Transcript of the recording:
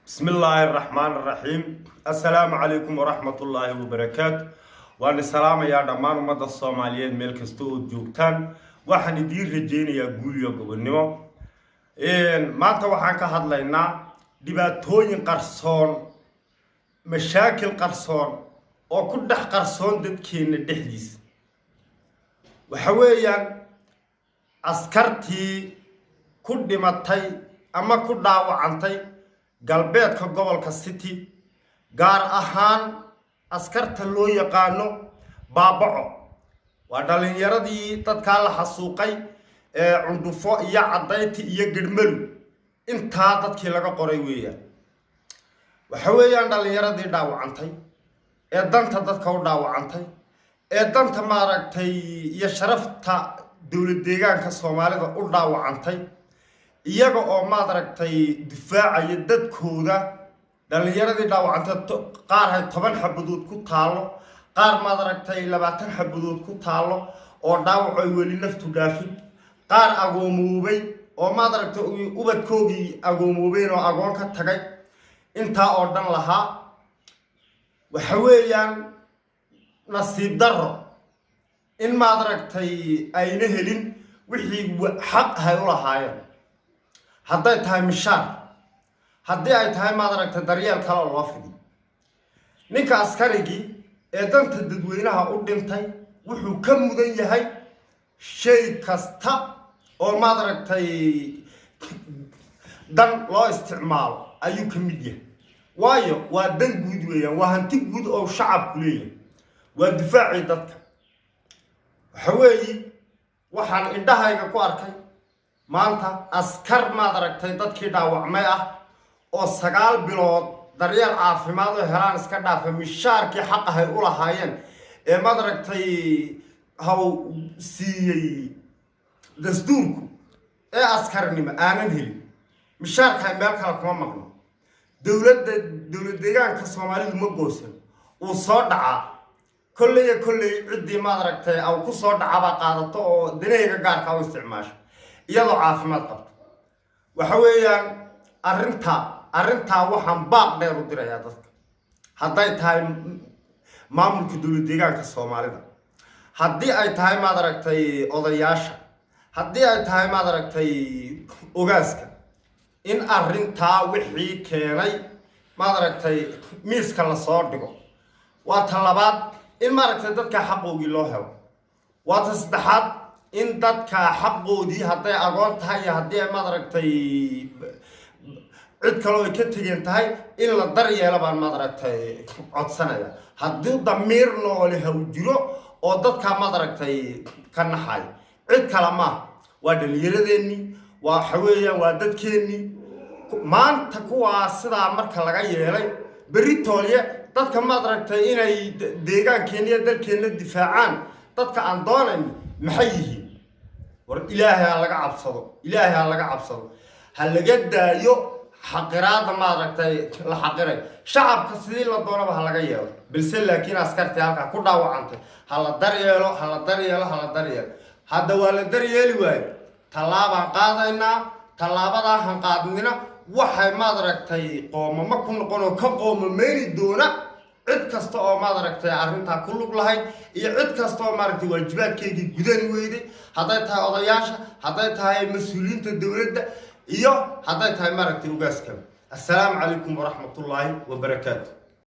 بسم الله الرحمن الرحيم. السلام عليكم ورحمة الله وبركاته. Waan salaamayaa dhammaan ummadda Soomaaliyeed meel kasta ood joogtaan. Waxaan idiin rajaynayaa guul iyo gobonnimo. Maanta waxaan ka hadlaynaa dhibaatooyin qarsoon, mashaakil qarsoon oo ku dhex qarsoon dadkeenna dhexdiisa. Waxa weeyaan askartii ku dhimatay ama ku dhaawacantay galbeedka gobolka City, gaar ahaan askarta loo yaqaano Baabaco. Waa dhalinyaradii dadkaa la xasuuqay ee Cundhufo iyo Cadayti iyo Garhmalu, intaa dadkii laga qoray weeyaan. Waxa weeyaan dhalinyaradii dhaawacantay ee danta dadka u dhaawacantay, ee danta maaragtay iyo sharafta dowlad deegaanka Soomaalida u dhaawacantay, iyaga oo maaragtay difaacaya dadkooda. Dhalinyaradii dhaawacantay qaar hay 10 xabadood ku taallo, qaar maaragtay 20 xabadood ku taallo oo dhaawac ay weli naftu dhaafin, qaar agoomoobay oo maaragtay ubadkoogii agoomoobeen oo agoon ka tagay, intaa oo dhan lahaa. Waxa weeyaan nasiib darro in maaragtay ayna helin wixii xaq hay u lahaayeen, hadday tahay mishaar, haddii ay tahay maaragtay daryeel kale oo loo fidiyo. Ninka askarigii ee danta dadweynaha u dhintay wuxuu ka mudan yahay shay kasta oo maaragtay dan loo isticmaalo ayuu ka mid yahay, waayo waa dan guud weeyaan, waa hanti guud oo shacabku leeyahay, waa difaacii dadka. Waxa weeyi waxaan indhahayga ku arkay maanta askar maad aragtay dadkii dhaawacmay ah oo 9 bilood daryeel caafimaad oo helaan iska dhaafa, mishaarkii xaq ahay u lahaayeen ee maad aragtay haw siiyey dastuurku ee askarnimo aanan helin. Mishaarkaa meel kale kuma maqno, dowladda dowlad deegaanka Soomaalidu ma goosan, uu soo dhacaa kolley kolley. Ciddii maad aragtay aw ku soo dhacabaa qaadato oo danahayga gaarka u isticmaasho iyadoo caafimaad qabto. Waxa weeyaan arrintaa waxaan baaq dheer u dirayaa dadka, hadday tahay maamulka dowlad deegaanka Soomaalida, haddii ay tahay maad aragtay odayaasha, haddii ay tahay maad aragtay ogaaska, in arrintaa wixii keenay maad aragtay miiska lasoo dhigo. Waa ta labaad, in maaragtay dadka xaqoogii loo helo. Waa ta saddexaad, in dadka xaqoodii, hadday agoon tahay iyo haddii ay maad aragtay cid kaloo ay ka tegeen tahay, in la daryeelo baan maad aragtay codsanaya, haddii damiir noole haw jiro oo dadkaa maad aragtay ka naxayo. Cid kale maaha, waa dhalinyaradeenii, waa waxa weeyaan waa dadkeennii. Maanta kuwaa sidaa marka laga yeelay, berri toolye dadka maad aragtay inay deegaankeenna iyo dalkeenna difaacaan dadka aan doonayn maxay yihiin? War Ilaahay ha laga cabsado, Ilaahay ha laga cabsado, ha laga daayo xaqiraada maaragtay la xaqiray shacabka. Sidii la doonaba ha laga yeelo, balse laakiin askartii halkaa ku dhaawacantay ha la daryeelo, ha la daryeelo, ha la daryeelo. Hadda waa la daryeeli waayo, tallaabaan qaadaynaa. Tallaabadaa han qaadnina waxay maad aragtay qoomamo ku noqon oo ka qoomameyni doona cid kasta oo maad aragtay arrintaa ku lug lahayd iyo cid kasta oo maaragtay waajibaadkeygii gudani weyday, hadday tahay odayaasha, hadday tahay mas-uuliyiinta dowladda iyo hadday tahay maaragtay ugaaskaba. Assalaamu calaykum waraxmatullaahi wabarakaatu.